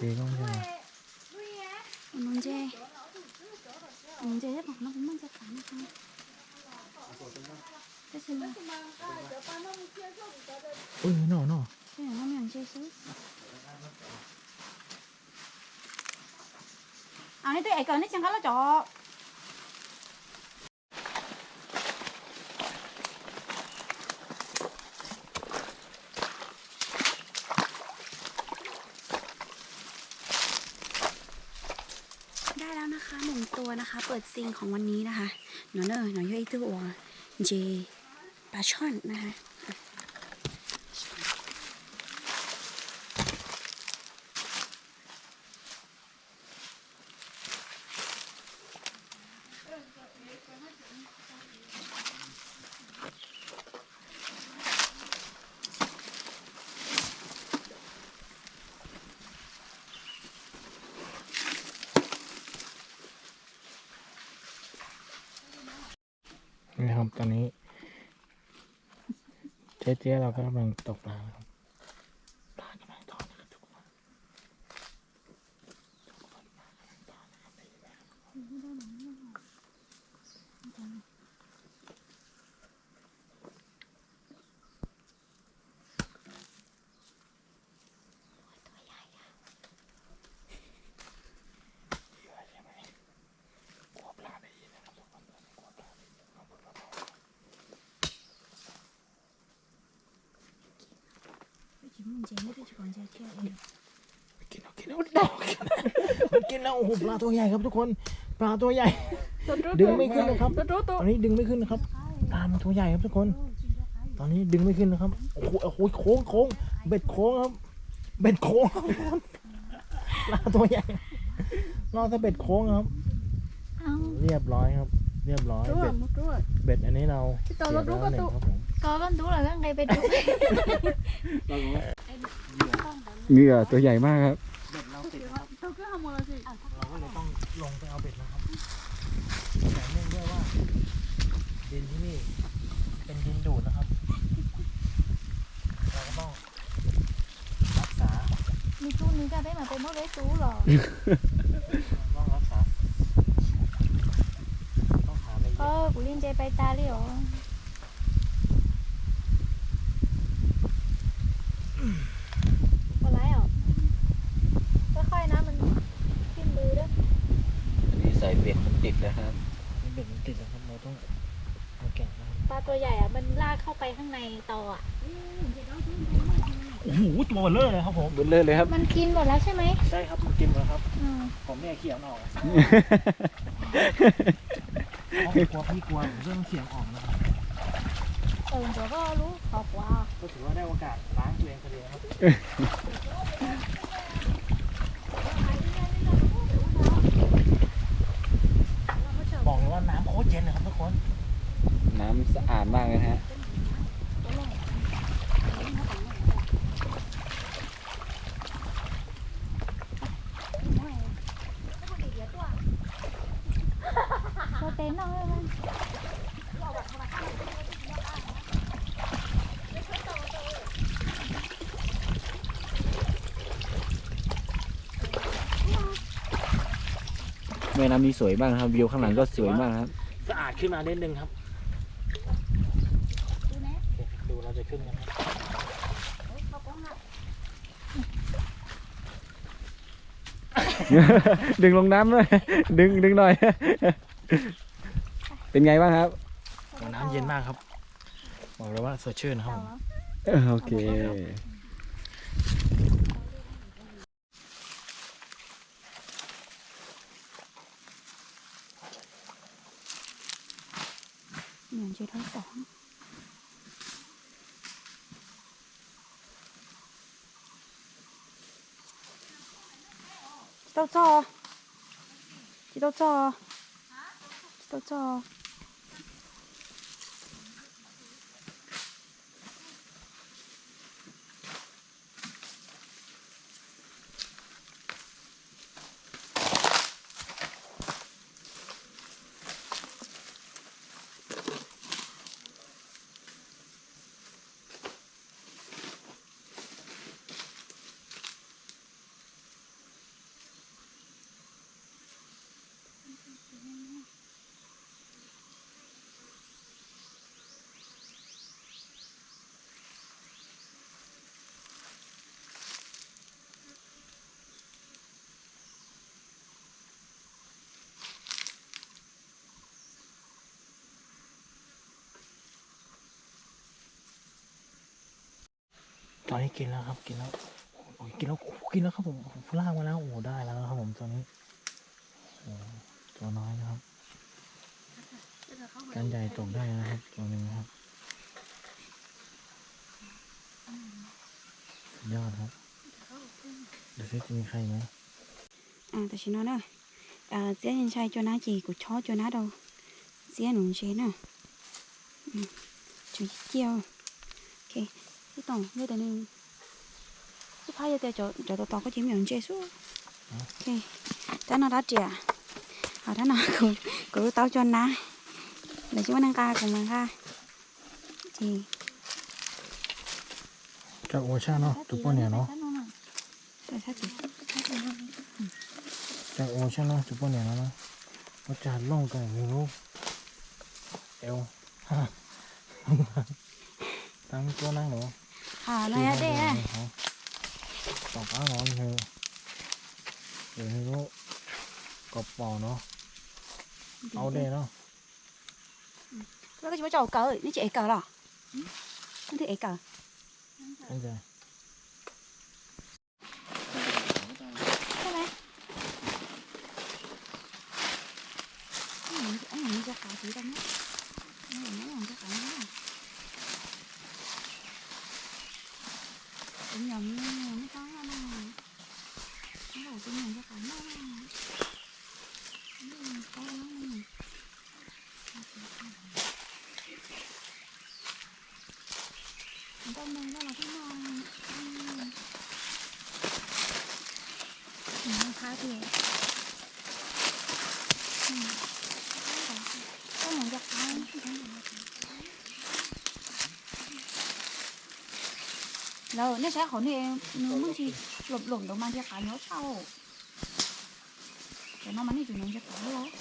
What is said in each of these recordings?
Ces koj mus ntses. Mus ntses, mus ntses tab tom no kuv muaj ntses qab no. Tab sis mas, ui, no, no. Tab sis no me nyuam ntses xwb. Aws, nej twb ev kawm nej tsis nqa laj cov.ได้แล้วนะคะ หนึ่งตัวนะคะ เปิดซิงของวันนี้นะคะ no na, no yog ib tug uas ntses pab tshoj na. นี่ครับ ตอนนี้เจ๊เจ๊ยบเราก็กำลังตกปลานะครับ ปลากำลังทอดนะครับทุกคน ทุกคน ปลากำลังทอดนะครับ ได้ยินไหมครับ กินแล้ว กินแล้ว โอ้โห ปลาตัวใหญ่ครับทุกคน ปลาตัวใหญ่ ดึงไม่ขึ้นนะครับ ตอนนี้ดึงไม่ขึ้นนะครับ ปลามันตัวใหญ่ครับทุกคน ตอนนี้ดึงไม่ขึ้นนะครับ โอ้โห โอ้โห โค้ง โค้ง เบ็ดโค้งครับ เบ็ดโค้งครับทุกคน ปลาตัวใหญ่ รอดซะเบ็ดโค้งครับ เอ้า เรียบร้อยครับ เรียบร้อย เบ็ด เบ็ดอันนี้เราเสียไปแล้วหนึ่งครับผม ก็ก็ดูแล้วไงไปดู เหยื่อตัวใหญ่มากครับ เบ็ดเราติดนะครับ เราก็เลยต้องลงไปเอาเบ็ดนะครับ แต่เนื่องด้วยว่าดินที่นี่เป็นดินดูดนะครับ เราก็ต้องรักษา มีช่วงนี้ก็ได้มาเป็นมะเร็งซูหรอ ต้องรักษา ต้องหาอะไรเยอะ เออ กูเล่นใจไปตาเลยเหรอ ปลาไหลเหรอ ค่อยๆนะ มันขึ้นมือด้วย อันนี้สายเบ็ดมันติดนะครับ เบ็ดมันติดนะครับ เราต้องเอาแกะมา ปลาตัวใหญ่อะ มันลากเข้าไปข้างในตออะ โอ้โห ตัวเบลอเลยครับผม เบลอเลยครับ มันกินหมดแล้วใช่ไหม ใช่ครับ มันกินหมดแล้วครับ อืม ผมเนี่ยเขี่ยมันออก ผมกลัวพี่กลัว ผมต้องเขี่ยมันออกนะครับ เออ เดี๋ยวก็รู้เขากลัว ก็ถือว่าได้โอกาสล้างตัวเองพอดีนะครับ บอกเลยว่าน้ำโคตรเย็นเลยครับทุกคน น้ำสะอาดมากเลยนะฮะ Cho té nông luôn. Mẹ, năm đi sổi măng hả? Viewข้างหลังก็สวยมากครับ สะอาดขึ้นมานิดนึงครับ โอเค ดูเราจะขึ้นกันครับ ดึงลงน้ำด้วย ดึง ดึงหน่อย เป็นไงบ้างครับ โอ้ น้ำเย็นมากครับ บอกเลยว่าสดชื่นครับผม เออ โอเค Mày làm gì đó tỏ. Tsis tau txog. Tsis tau txog. Tsis tau txog. ตอนนี้กินแล้วครับ กินแล้ว โอ้ย กินแล้ว โอ้โห กินแล้วครับผม โอ้โห ลากมาแล้ว โอ้โห ได้แล้วนะครับผม ตอนนี้ โอ้โห ตัวน้อยนะครับ ก้านใหญ่ตกได้นะครับ ตัวหนึ่งนะครับ สุดยอดครับ ดูสิจะมีใครไหม Tam sim no na, Txiab ntshai cua nab ces kuv chob cua nab rau Txiab nuv ntses na. Tseem ciaj ciaj. Ok, ib toom yog tias nws, ib phab yog tias cov tos tos koj ces me nyuam ntses xwb. Ok, rab no rab riam, ho rab no kuv tau cua nab, lawv tsis muaj neeg nqa kuv mas nqa. Ces Koj ua sab no tus poj niam no. Koj ua sab no tus poj niam no. Ua tsag looj kawg nws lub. Ev. Tau tuab neeb los. Tom qab no nws, nws lub, kom pom no. Aub dej no. Koj tsis muab tso hauv kawm, nej tsis ev kawm los? Nej twb ev kawm. Lawv, nej saib qhov nej, nws muaj ntsis lom lom ntawd mas ntsia qav nyob tshaj. Cov no mas nej tsis nyob ntsia qav los.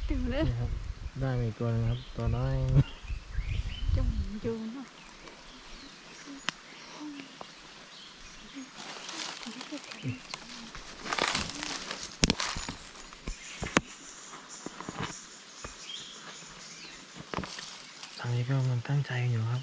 Twb, ได้มาอีกตัวหนึ่งครับ ตัวน้อย Coj mus ncu no. Thằng này kêu mình căng chay nhiều lắm.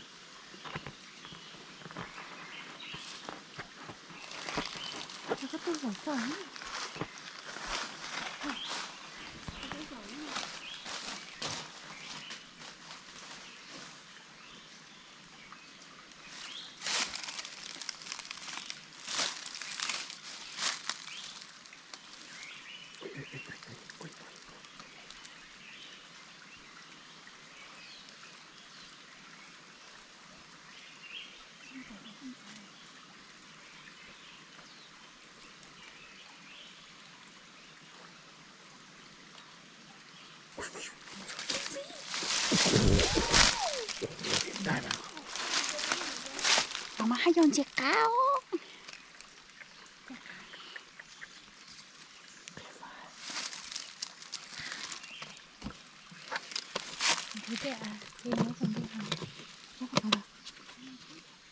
Ov mas haj yog ntses qab os.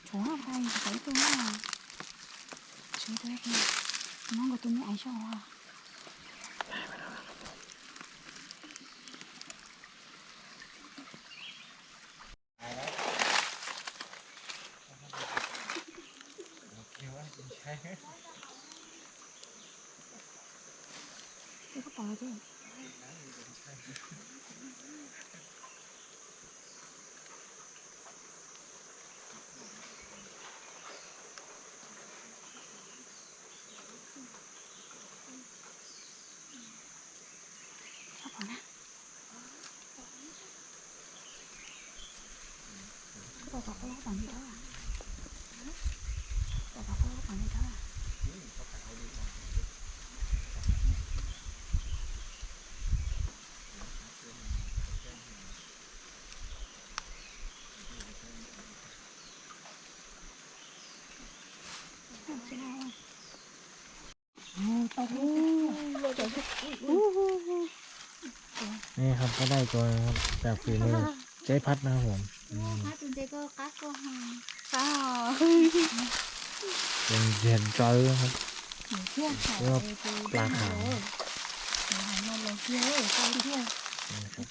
Tshuav, tshuav ib tug na. Tshuav ib tug, muab nkawd tus me aiv soj os. นี่ครับ ก็ได้ตัวจากฝีมือเจ๊พัดนะครับผม อืม เป็นเห็ดเจอครับ เรียกว่าปลาขาว นี่ครับ